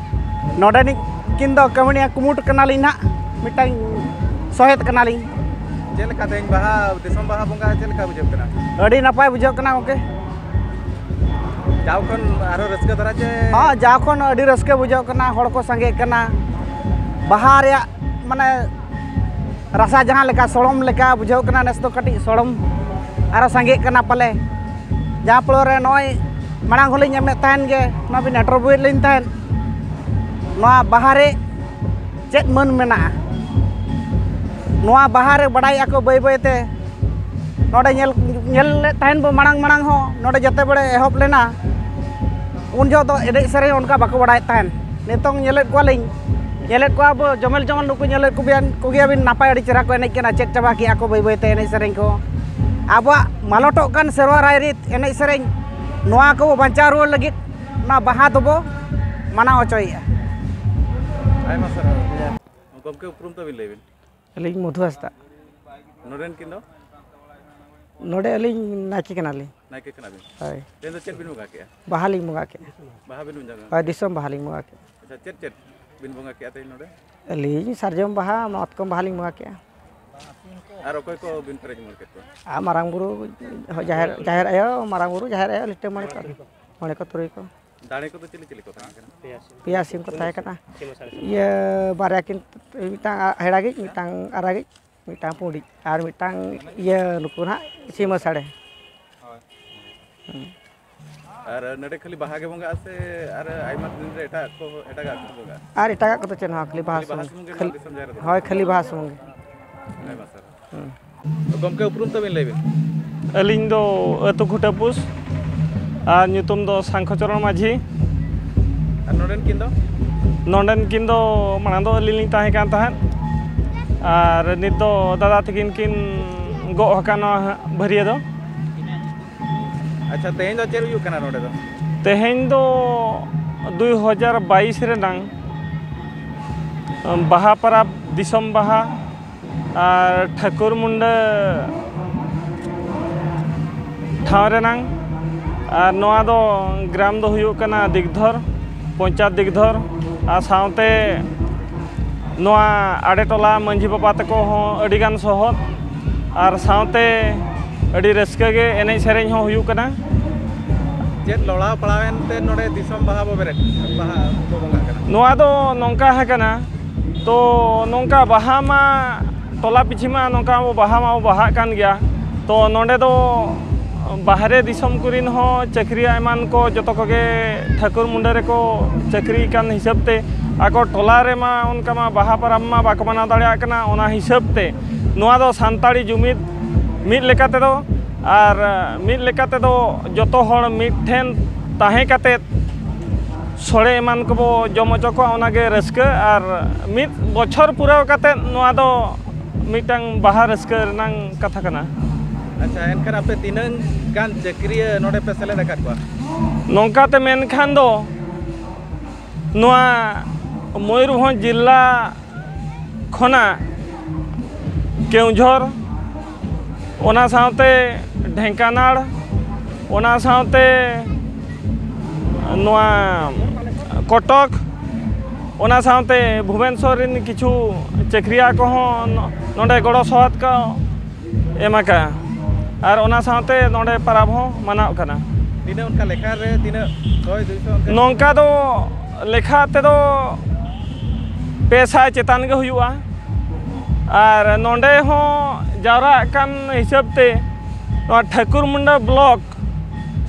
ᱱᱚᱰᱮᱱᱤᱡ ᱠᱤᱱ ᱫᱚ ᱠᱟᱹᱢᱤᱭᱟᱹ ᱠᱩᱢᱩᱴ ᱠᱟᱱᱟᱞᱤᱧ ᱱᱟᱦᱟᱜ, ᱢᱤᱫᱴᱟᱝ ᱥᱚᱦᱮᱫ ᱠᱟᱱᱟᱞᱤᱧ᱾ ᱪᱮᱫ ᱞᱮᱠᱟ ᱛᱮᱦᱮᱧ ᱵᱟᱦᱟ, ᱫᱤᱥᱚᱢ ᱵᱟᱦᱟ ᱵᱚᱸᱜᱟ ᱪᱮᱫ ᱞᱮᱠᱟ ᱵᱩᱡᱷᱟᱹᱜ ᱠᱟᱱᱟ? ᱟᱹᱰᱤ ᱱᱟᱯᱟᱭ ᱵᱩᱡᱷᱟᱹᱜ ᱠᱟᱱᱟ ᱜᱚᱢᱠᱮ᱾ ᱡᱟᱣ ᱠᱷᱚᱱ ᱟᱨᱦᱚᱸ ᱨᱟᱹᱥᱠᱟᱹ ᱫᱷᱟᱨᱟ ᱪᱮ? ᱦᱚᱸ, ᱡᱟᱣ ᱠᱷᱚᱱ ᱟᱹᱰᱤ ᱨᱟᱹᱥᱠᱟᱹ ᱵᱩᱡᱷᱟᱹᱜ ᱠᱟᱱᱟ, ᱦᱚᱲ ᱠᱚ ᱥᱟᱸᱜᱮᱜ ᱠᱟᱱᱟ, ᱵᱟᱦᱟ ᱨᱮᱭᱟᱜ ᱢᱟᱱᱮ ᱨᱟᱥᱟ ᱡᱟᱦᱟᱸ ᱞᱮᱠᱟ ᱥᱚᱲᱚᱢ ᱞᱮᱠᱟ ᱵᱩᱡᱷᱟᱹᱣ ᱠᱟᱱᱟ, ᱱᱮᱥ ᱫᱚ ᱠᱟᱹᱴᱤᱡ ᱥᱚᱲᱚᱢ ᱟᱨᱚ ᱥᱟᱸᱜᱮᱜ ᱠᱟᱱᱟ ᱯᱟᱞᱮ᱾ ᱡᱟᱦᱟᱸ ᱯᱷᱞᱳᱨ ᱨᱮ ᱱᱚᱜᱼᱚᱭ ᱢᱟᱲᱟᱝ ᱦᱚᱸᱞᱤᱧ ᱮᱢᱮᱫ ᱛᱟᱦᱮᱱ ᱜᱮ, ᱱᱚᱣᱟ ᱵᱤᱱ ᱟᱴᱷᱨᱚ ᱵᱳᱭ ᱞᱤᱧ ᱛᱟᱦᱮᱸᱫ᱾ ᱱᱚᱣᱟ ᱵᱟᱦᱟ ᱨᱮ ᱪᱮᱫ ᱢᱟᱹᱱ ᱢᱮᱱᱟᱜᱼᱟ, ᱱᱚᱣᱟ ᱵᱟᱦᱟ ᱨᱮ ᱵᱟᱰᱟᱭᱮᱫᱼᱟ ᱠᱚ ᱵᱟᱹᱭ ᱵᱟᱹᱭ ᱛᱮ᱾ ᱱᱚᱰᱮ ᱧᱮᱞ, ᱧᱮᱞᱮᱫ ᱛᱟᱦᱮᱱ ᱵᱚ ᱢᱟᱲᱟᱝ ᱢᱟᱲᱟᱝ ᱦᱚᱸ, ᱱᱚᱰᱮ ᱡᱮᱛᱮ ᱵᱮᱲᱮ ᱮᱦᱚᱵ ᱞᱮᱱᱟ, ᱩᱱ ᱡᱚᱦᱚᱜ ᱫᱚ ᱮᱱᱮᱡ ᱥᱮᱨᱮᱧ ᱚᱱᱠᱟ ᱵᱟᱠᱚ ᱵᱟᱲᱟᱭᱮᱫ ᱛᱟᱦᱮᱱ᱾ ᱱᱤᱛᱚᱝ ᱧᱮᱞᱮᱫ ᱠᱚᱣᱟᱞᱤᱧ, ᱧᱮᱞᱮᱫ ᱠᱚᱣᱟ ᱵᱚ, ᱡᱚᱢᱮᱞ ᱡᱚᱢᱮᱞ ᱱᱩᱠᱩ ᱧᱮᱞᱮᱫ ᱠᱚᱜᱮᱭᱟ, ᱠᱚᱜᱮᱭᱟᱵᱤᱱ, ᱱᱟᱯᱟᱭ ᱟᱹᱰᱤ ᱪᱮᱦᱨᱟ ᱠᱚ ᱮᱱᱮᱡ ᱠᱟᱱᱟ, ᱪᱮᱫ ᱪᱟᱵᱟ ᱠᱮᱜᱼᱟ ᱠᱚ ᱵᱟᱹᱭ ᱵᱟᱹᱭ ᱛᱮ ᱮᱱᱮᱡ ᱥᱮᱨᱮᱧ ᱠᱚ᱾ ᱟᱵᱚᱣᱟᱜ ᱢᱟᱞᱚᱴᱚᱜ ᱠᱟᱱ ᱥᱮᱨᱣᱟ ᱨᱟᱭᱨᱤᱛ ᱮᱱᱮᱡ ᱥᱮᱨᱮᱧ, ᱱᱚᱣᱟ ᱠᱚᱵᱚ ᱵᱟᱧᱪᱟᱣ ᱨᱩᱣᱟᱹᱲ ᱞᱟᱹᱜᱤᱫ ᱚᱱᱟ ᱵᱟᱦᱟ ᱫᱚᱵᱚ ᱢᱟᱱᱟᱣ ᱦᱚᱪᱚᱭᱮᱫᱼᱟ᱾ ᱟᱭᱢᱟ ᱥᱟᱨᱦᱟᱣ᱾ ᱜᱚᱢᱠᱮ, ᱩᱯᱨᱩᱢ ᱛᱟᱵᱤᱱ ᱞᱟᱹᱭ ᱵᱤᱱ᱾ ᱟᱹᱞᱤᱧ ᱢᱚᱫᱷᱩ ᱦᱟᱸᱥᱫᱟ᱾ ᱱᱚᱰᱮᱱ ᱠᱤᱱ ᱫᱚ? ᱱᱚᱰᱮ ᱟᱹᱞᱤᱧ ᱱᱟᱭᱠᱮ ᱠᱟᱱᱟᱞᱤᱧ᱾ ᱱᱟᱭᱠᱮ ᱠᱟᱱᱟ ᱵᱤᱱ? ᱦᱳᱭ᱾ ᱛᱮᱦᱮᱧ ᱫᱚ ᱪᱮᱫ ᱵᱤᱱ ᱵᱚᱸᱜᱟ ᱠᱮᱜᱼᱟ? ᱵᱟᱦᱟ ᱞᱤᱧ ᱵᱚᱸᱜᱟ ᱠᱮᱜᱼᱟ᱾ ᱵᱟᱦᱟ ᱵᱤᱱ ᱵᱚᱸᱜᱟ ᱠᱮᱜᱼᱟ? ᱦᱳᱭ, ᱫᱤᱥᱚᱢ ᱵᱟᱦᱟ ᱞᱤᱧ ᱵᱚᱸᱜᱟ ᱠᱮᱜᱼᱟ᱾ ᱟᱪᱪᱷᱟ, ᱪᱮᱫ ᱪᱮᱫ ᱵᱤᱱ ᱵᱚᱸᱜᱟ ᱠᱮᱜᱼᱟ ᱛᱮᱦᱮᱧ ᱱᱚᱰᱮ? ᱟᱹᱞᱤᱧ ᱥᱟᱨᱡᱚᱢ ᱵᱟᱦᱟ, ᱢᱟᱛᱠᱚᱢ ᱵᱟᱦᱟ ᱞᱤᱧ ᱵᱚᱸᱜᱟ ᱠᱮᱜᱼᱟ᱾ ᱟᱨ ᱚᱠᱚᱭ ᱠᱚ ᱵᱤᱱ ᱯᱮᱨᱮᱡ ᱩᱢᱟᱹᱲ ᱠᱮᱫ ᱠᱚᱣᱟ? ᱟᱨ ᱢᱟᱨᱟᱝ ᱵᱩᱨᱩ, ᱡᱟᱦᱮᱨ, ᱡᱟᱦᱮᱨ ᱟᱭᱳ, ᱢᱟᱨᱟᱝ ᱵᱩᱨᱩ, ᱡᱟᱦᱮᱨ ᱟᱭᱳ, ᱞᱤᱴᱟᱹ ᱢᱚᱬᱮ ᱠᱚ, ᱢᱚᱬᱮ ᱠᱚ, ᱛᱩᱨᱩᱭ ᱠᱚ᱾ ᱫᱟᱲᱮ ᱠᱚᱫᱚ ᱪᱤᱞᱤ ᱪᱤᱞᱤ ᱠᱚ ᱛᱟᱦᱮᱸ ᱠᱟᱱᱟ? ᱯᱮᱭᱟ ᱥᱤᱢ ᱠᱚ ᱛᱟᱦᱮᱸ ᱠᱟᱱᱟ᱾ ᱤᱭᱟᱹ, ᱵᱟᱨᱭᱟ ᱠᱤᱱ, ᱢᱤᱫᱴᱟᱝ ᱦᱮᱲᱟᱜᱤᱡ, ᱢᱤᱫᱴᱟᱝ ᱟᱨᱟᱜᱤᱡ, ᱢᱤᱫᱴᱟᱝ ᱯᱩᱸᱰᱤᱡ, ᱟᱨ ᱢᱤᱫᱴᱟᱝ ᱤᱭᱟᱹ, ᱱᱩᱠᱩ ᱱᱟᱦᱟᱜ ᱥᱤᱢᱟᱹ ᱥᱟᱲᱮ᱾ ᱦᱳᱭ᱾ ᱦᱩᱸ᱾ ᱟᱨ ᱱᱚᱰᱮ ᱠᱷᱟᱹᱞᱤ ᱵᱟᱦᱟ ᱜᱮ ᱵᱚᱸᱜᱟᱜᱼᱟ ᱥᱮ ᱟᱨ ᱟᱭᱢᱟ ᱫᱤᱱ ᱨᱮ ᱮᱴᱟᱜ ᱠᱚ, ᱮᱴᱟᱜᱟᱜ ᱠᱚ ᱵᱚᱸᱜᱟᱜᱼᱟ? ᱟᱨ ᱮᱴᱟᱜᱟᱜ ᱠᱚᱫᱚ ᱪᱮᱫ ᱦᱚᱸ, ᱠᱷᱟᱹᱞᱤ ᱵᱟᱦᱟ ᱠᱷᱟᱹᱞᱤ ᱵᱟᱦᱟ ᱥᱩᱢᱩᱝ᱾ ᱥᱩᱢᱩᱝ ᱜᱮ ᱱᱚᱣᱟ ᱠᱷᱟᱹᱞ-, ᱫᱤᱥᱚᱢ ᱡᱟᱦᱮᱨ ᱨᱮᱫᱚ? ᱦᱳᱭ, ᱠᱷᱟᱹᱞᱤ ᱵᱟᱦᱟ ᱥᱩᱢᱩᱝ ᱜᱮ᱾ ᱟᱭᱢᱟ ᱥᱟᱨᱦᱟᱣ᱾ ᱦᱩᱸ᱾ ᱜᱚᱢᱠᱮ, ᱩᱯᱨᱩᱢ ᱛᱟᱵᱤᱱ ᱞᱟᱹᱭ ᱵᱤᱱ᱾ ᱟᱹᱞᱤᱧ ᱫᱚ ᱟᱹᱛᱩ ᱠᱷᱩᱴᱟᱹᱯᱩᱥ, ᱟᱨ ᱧᱩᱛᱩᱢ ᱫᱚ ᱥᱟᱝᱠᱷᱚ ᱪᱚᱨᱚᱬ ᱢᱟᱹᱡᱷᱤ᱾ ᱟᱨ ᱱᱚᱰᱮᱱ ᱠᱤᱱ ᱫᱚ? ᱱᱚᱰᱮᱱ ᱠᱤᱱ ᱫᱚ ᱢᱟᱲᱟᱝ ᱫᱚ ᱟᱹᱞᱤᱧ ᱞᱤᱧ ᱛᱟᱦᱮᱸ ᱠᱟᱱ ᱛᱟᱦᱮᱸᱫ, ᱟᱨ ᱱᱤᱛ ᱫᱚ ᱫᱟᱫᱟ ᱛᱟᱹᱠᱤᱱ ᱠᱤᱱ ᱜᱚᱜ ᱟᱠᱟᱱ ᱱᱚᱣᱟ ᱵᱷᱟᱹᱨᱭᱟᱹ ᱫᱚ᱾ ᱟᱪᱪᱷᱟ, ᱛᱮᱦᱮᱧ ᱫᱚ ᱪᱮᱫ ᱦᱩᱭᱩᱜ ᱠᱟᱱᱟ ᱱᱚᱰᱮ ᱫᱚ? ᱛᱮᱦᱮᱧ ᱫᱚ ᱫᱩᱭ ᱦᱟᱡᱟᱨ ᱵᱟᱭᱤᱥ ᱨᱮᱱᱟᱝ ᱵᱟᱦᱟ ᱯᱚᱨᱚᱵᱽ, ᱫᱤᱥᱚᱢ ᱵᱟᱦᱟ, ᱟᱨ ᱴᱷᱟᱹᱠᱩᱨ ᱢᱩᱱᱰᱟᱹ ᱴᱷᱟᱶ ᱨᱮᱱᱟᱝ᱾ ᱟᱨ ᱱᱚᱣᱟ ᱫᱚ ᱜᱨᱟᱢ ᱫᱚ ᱦᱩᱭᱩᱜ ᱠᱟᱱᱟ ᱫᱤᱜᱽᱫᱷᱚᱨ, ᱯᱚᱧᱪᱟᱭᱮᱛ ᱫᱤᱜᱽᱫᱷᱚᱨ, ᱟᱨ ᱥᱟᱶᱛᱮ ᱱᱚᱣᱟ ᱟᱲᱮ ᱴᱚᱞᱟ ᱢᱟᱹᱡᱷᱤ ᱵᱟᱵᱟ ᱛᱟᱠᱚ ᱦᱚᱸ ᱟᱹᱰᱤᱜᱟᱱ ᱥᱚᱦᱚᱫ, ᱟᱨ ᱥᱟᱶᱛᱮ ᱟᱹᱰᱤ ᱨᱟᱹᱥᱠᱟᱹ ᱜᱮ ᱮᱱᱮᱡ ᱥᱮᱨᱮᱧ ᱦᱚᱸ ᱦᱩᱭᱩᱜ ᱠᱟᱱᱟ᱾ ᱪᱮᱫ ᱞᱚᱲᱟᱣ ᱯᱟᱲᱟᱣᱮᱱ ᱛᱮ ᱱᱚᱰᱮ ᱫᱤᱥᱚᱢ ᱵᱟᱦᱟ ᱵᱚ ᱵᱮᱨᱮᱫ, ᱵᱟᱦᱟ ᱵᱚ ᱵᱚᱸᱜᱟᱜ ᱠᱟᱱᱟ? ᱱᱚᱣᱟ ᱫᱚ ᱱᱚᱝᱠᱟ ᱟᱠᱟᱱᱟ, ᱛᱚ ᱱᱚᱝᱠᱟ ᱵᱟᱦᱟ ᱢᱟ ᱴᱚᱞᱟ ᱯᱤᱪᱷᱤ ᱢᱟ ᱱᱚᱝᱠᱟ ᱵᱚ ᱵᱟᱦᱟ ᱢᱟᱵᱚ ᱵᱟᱦᱟᱜ ᱠᱟᱱ ᱜᱮᱭᱟ᱾ ᱛᱚ ᱱᱚᱰᱮ ᱫᱚ ᱵᱟᱦᱨᱮ ᱫᱤᱥᱚᱢ ᱠᱚᱨᱮᱱ ᱦᱚᱸ ᱪᱟᱹᱠᱨᱤᱭᱟ ᱮᱢᱟᱱ ᱠᱚ ᱡᱚᱛᱚ ᱠᱚᱜᱮ ᱴᱷᱟᱹᱠᱩᱨ ᱢᱩᱸᱰᱟᱹ ᱨᱮᱠᱚ ᱪᱟᱹᱠᱨᱤ ᱠᱟᱱ ᱦᱤᱥᱟᱹᱵ ᱛᱮ ᱟᱠᱚ ᱴᱚᱞᱟ ᱨᱮᱢᱟ ᱚᱱᱠᱟ ᱢᱟ ᱵᱟᱦᱟ ᱯᱚᱨᱚᱵᱽ ᱢᱟ ᱵᱟᱠᱚ ᱢᱟᱱᱟᱣ ᱫᱟᱲᱮᱭᱟᱜ ᱠᱟᱱᱟ᱾ ᱚᱱᱟ ᱦᱤᱥᱟᱹᱵ ᱛᱮ ᱱᱚᱣᱟ ᱫᱚ ᱥᱟᱱᱛᱟᱲᱤ ᱡᱩᱢᱤᱫ ᱢᱤᱫ ᱞᱮᱠᱟ ᱛᱮᱫᱚ ᱟᱨ ᱢᱤᱫ ᱞᱮᱠᱟ ᱛᱮᱫᱚ ᱡᱚᱛᱚ ᱦᱚᱲ ᱢᱤᱫ ᱴᱷᱮᱱ ᱛᱟᱦᱮᱸ ᱠᱟᱛᱮᱫ ᱥᱚᱲᱮ ᱮᱢᱟᱱ ᱠᱚᱵᱚ ᱡᱚᱢ ᱦᱚᱪᱚ ᱠᱚᱣᱟ, ᱚᱱᱟᱜᱮ ᱨᱟᱹᱥᱠᱟᱹ᱾ ᱟᱨ ᱢᱤᱫ ᱵᱚᱪᱷᱚᱨ ᱯᱩᱨᱟᱹᱣ ᱠᱟᱛᱮᱫ ᱱᱚᱣᱟ ᱫᱚ ᱢᱤᱫᱴᱟᱝ ᱵᱟᱦᱟ ᱨᱟᱹᱥᱠᱟᱹ ᱨᱮᱱᱟᱝ ᱠᱟᱛᱷᱟ ᱠᱟᱱᱟ᱾ ᱟᱪᱪᱷᱟ, ᱮᱱᱠᱷᱟᱱ ᱟᱯᱮ ᱛᱤᱱᱟᱹᱝ ᱜᱟᱱ ᱪᱟᱹᱠᱨᱤᱭᱟᱹ ᱱᱚᱰᱮ ᱯᱮ ᱥᱮᱞᱮᱫ ᱟᱠᱟᱫ ᱠᱚᱣᱟ? ᱱᱚᱝᱠᱟᱛᱮ ᱢᱮᱱᱠᱷᱟᱱ ᱫᱚ ᱱᱚᱣᱟ ᱢᱚᱭᱩᱨᱵᱷᱚᱸᱡᱽ ᱡᱤᱞᱟ ᱠᱷᱚᱱᱟᱜ ᱠᱮᱣᱡᱷᱚᱨ, ᱚᱱᱟ ᱥᱟᱶᱛᱮ ᱰᱷᱮᱝᱠᱟᱱᱟᱲ, ᱚᱱᱟ ᱥᱟᱶᱛᱮ ᱱᱚᱣᱟ ᱠᱚᱴᱚᱠ, ᱚᱱᱟ ᱥᱟᱶᱛᱮ ᱵᱷᱩᱵᱮᱱᱥᱚᱨ ᱨᱮᱱ ᱠᱤᱪᱷᱩ ᱪᱟᱹᱠᱨᱤᱭᱟ ᱠᱚᱦᱚᱸ ᱱᱚᱰᱮ ᱜᱚᱲᱚ ᱥᱚᱦᱚᱫ ᱠᱚ ᱮᱢ ᱟᱠᱟᱫᱼᱟ᱾ ᱟᱨ ᱚᱱᱟ ᱥᱟᱶᱛᱮ ᱱᱚᱰᱮ ᱯᱟᱨᱟᱵᱽ ᱦᱚᱸ ᱢᱟᱱᱟᱣ ᱠᱟᱱᱟ᱾ ᱛᱤᱱᱟᱹᱜ ᱚᱱᱠᱟ ᱞᱮᱠᱷᱟ ᱨᱮ ᱛᱤᱱᱟᱹᱜ ᱥᱚᱭ ᱫᱩᱭᱥᱚ ᱚᱱᱠᱟ? ᱱᱚᱝᱠᱟ ᱫᱚ ᱞᱮᱠᱷᱟ ᱛᱮᱫᱚ ᱯᱮ ᱥᱟᱭ ᱪᱮᱛᱟᱱ ᱜᱮ ᱦᱩᱭᱩᱜᱼᱟ᱾ ᱟᱨ ᱱᱚᱰᱮ ᱦᱚᱸ ᱡᱟᱣᱨᱟᱜ ᱠᱟᱱ ᱦᱤᱥᱟᱹᱵ ᱛᱮ ᱱᱚᱣᱟ ᱴᱷᱟᱹᱠᱩᱨ ᱢᱩᱱᱰᱟ ᱵᱞᱚᱠ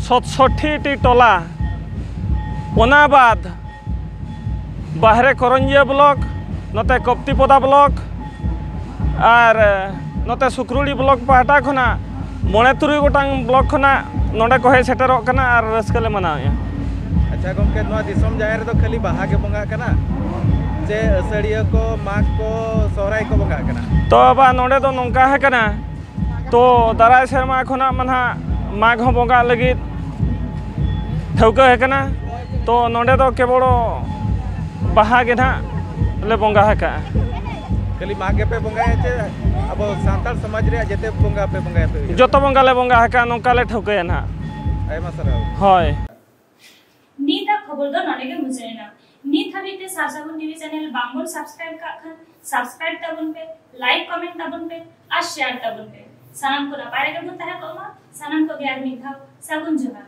ᱥᱚᱛᱥᱚᱴᱴᱤ ᱴᱤ ᱴᱚᱞᱟ, ᱚᱱᱟ ᱵᱟᱫ ᱵᱟᱦᱨᱮ ᱠᱚᱨᱚᱧᱡᱤᱭᱟᱹ ᱵᱞᱚᱠ, ᱱᱚᱛᱮ ᱠᱚᱯᱛᱤᱯᱚᱫᱟ ᱵᱞᱚᱠ ᱟᱨ ᱱᱚᱛᱮ ᱥᱩᱠᱨᱩᱲᱤ ᱵᱞᱚᱠ ᱯᱟᱦᱴᱟ ᱠᱷᱚᱱᱟᱜ ᱢᱚᱬᱮ ᱛᱩᱨᱩᱭ ᱜᱚᱴᱟᱝ ᱵᱞᱚᱠ ᱠᱷᱚᱱᱟᱜ ᱱᱚᱰᱮ ᱠᱚ ᱦᱮᱡ ᱥᱮᱴᱮᱨᱚᱜ ᱠᱟᱱᱟ ᱟᱨ ᱨᱟᱹᱥᱠᱟᱹ ᱞᱮ ᱢᱟᱱᱟᱣᱮᱫᱼᱟ᱾ ᱟᱪᱪᱷᱟ ᱜᱚᱢᱠᱮ, ᱱᱚᱣᱟ ᱫᱤᱥᱚᱢ ᱡᱟᱦᱮᱨ ᱨᱮᱫᱚ ᱠᱷᱟᱹᱞᱤ ᱵᱟᱦᱟ ᱜᱮ ᱵᱚᱸᱜᱟᱜ ᱠᱟᱱᱟ ᱥᱮ ᱟᱹᱥᱟᱹᱲᱤᱭᱟᱹ ᱠᱚ, ᱢᱟᱜᱽ ᱠᱚ, ᱥᱚᱦᱨᱟᱭ ᱠᱚ ᱵᱚᱸᱜᱟᱜ ᱠᱟᱱᱟ? ᱛᱚ ᱵᱟᱵᱟ, ᱱᱚᱰᱮ ᱫᱚ ᱱᱚᱝᱠᱟ ᱟᱠᱟᱱᱟ, ᱛᱚ ᱫᱟᱨᱟᱭ ᱥᱮᱨᱢᱟ ᱠᱷᱚᱱᱟᱜ ᱢᱟ ᱱᱟᱦᱟᱜ ᱢᱟᱜᱽ ᱦᱚᱸ ᱵᱚᱸᱜᱟᱜ ᱞᱟᱹᱜᱤᱫ ᱴᱷᱟᱹᱣᱠᱟᱹ ᱟᱠᱟᱱᱟ᱾ ᱛᱚ ᱱᱚᱰᱮ ᱫᱚ ᱠᱮᱵᱚᱞ ᱵᱟᱦᱟ ᱜᱮ ᱱᱟᱦᱟᱜ ᱞᱮ ᱵᱚᱸᱜᱟ ᱟᱠᱟᱜᱼᱟ᱾ ᱠᱷᱟᱹᱞᱤ ᱢᱟᱜᱽ ᱜᱮᱯᱮ ᱵᱚᱸᱜᱟᱭᱟ ᱪᱮ ᱟᱵᱚ ᱥᱟᱱᱛᱟᱲ ᱥᱚᱢᱟᱡᱽ ᱨᱮᱭᱟᱜ ᱡᱮᱛᱮ ᱵᱚᱸᱜᱟ ᱯᱮ ᱵᱚᱸᱜᱟᱭᱟ ᱯᱮ? ᱩᱭᱦᱟᱹᱨ? ᱡᱚᱛᱚ ᱵᱚᱸᱜᱟ ᱞᱮ ᱵᱚᱸᱜᱟ ᱟᱠᱟᱜᱼᱟ, ᱱᱚᱝᱠᱟ ᱞᱮ ᱴᱷᱟᱹᱣᱠᱟᱹᱭᱟ ᱱᱟᱦᱟᱜ᱾ ᱟᱭᱢᱟ ᱥᱟᱨᱦᱟᱣ᱾ ᱦᱳᱭ᱾ ᱱᱤᱛᱟᱜ ᱠᱷᱚᱵᱚᱨ ᱫᱚ ᱱᱚᱰᱮ ᱜᱮ ᱢᱩᱪᱟᱹᱫ ᱮᱱᱟ᱾ ᱱᱤᱛ ᱦᱟᱹᱵᱤᱡ ᱛᱮ ᱥᱟᱨ ᱥᱟᱹᱜᱩᱱ ᱴᱤᱵᱷᱤ ᱪᱮᱱᱮᱞ ᱵᱟᱝᱵᱚᱱ ᱥᱟᱵᱥᱠᱨᱟᱭᱤᱵ ᱠᱟᱜ ᱠᱷᱟᱱ ᱥᱟᱵᱥᱠᱨᱟᱭᱤᱵ ᱛᱟᱵᱚᱱ ᱯᱮ, ᱞᱟᱭᱤᱠ ᱠᱚᱢᱮᱱᱴ ᱛᱟᱵᱚᱱ ᱯᱮ ᱟᱨ ᱥᱮᱭᱟᱨ ᱛᱟᱵᱚᱱ ᱯᱮ᱾ ᱥᱟᱱᱟᱢ ᱠᱚ ᱱᱟᱯᱟᱭ ᱨᱮᱜᱮ ᱵᱚᱱ ᱛᱟᱦᱮᱸ ᱠᱚᱜ ᱢᱟ᱾ ᱥᱟᱱᱟᱢ ᱠᱚᱜᱮ ᱟᱨ ᱢᱤᱫ ᱫᱷᱟᱣ ᱥᱟᱹᱜᱩᱱ ᱡᱚᱦᱟᱨ᱾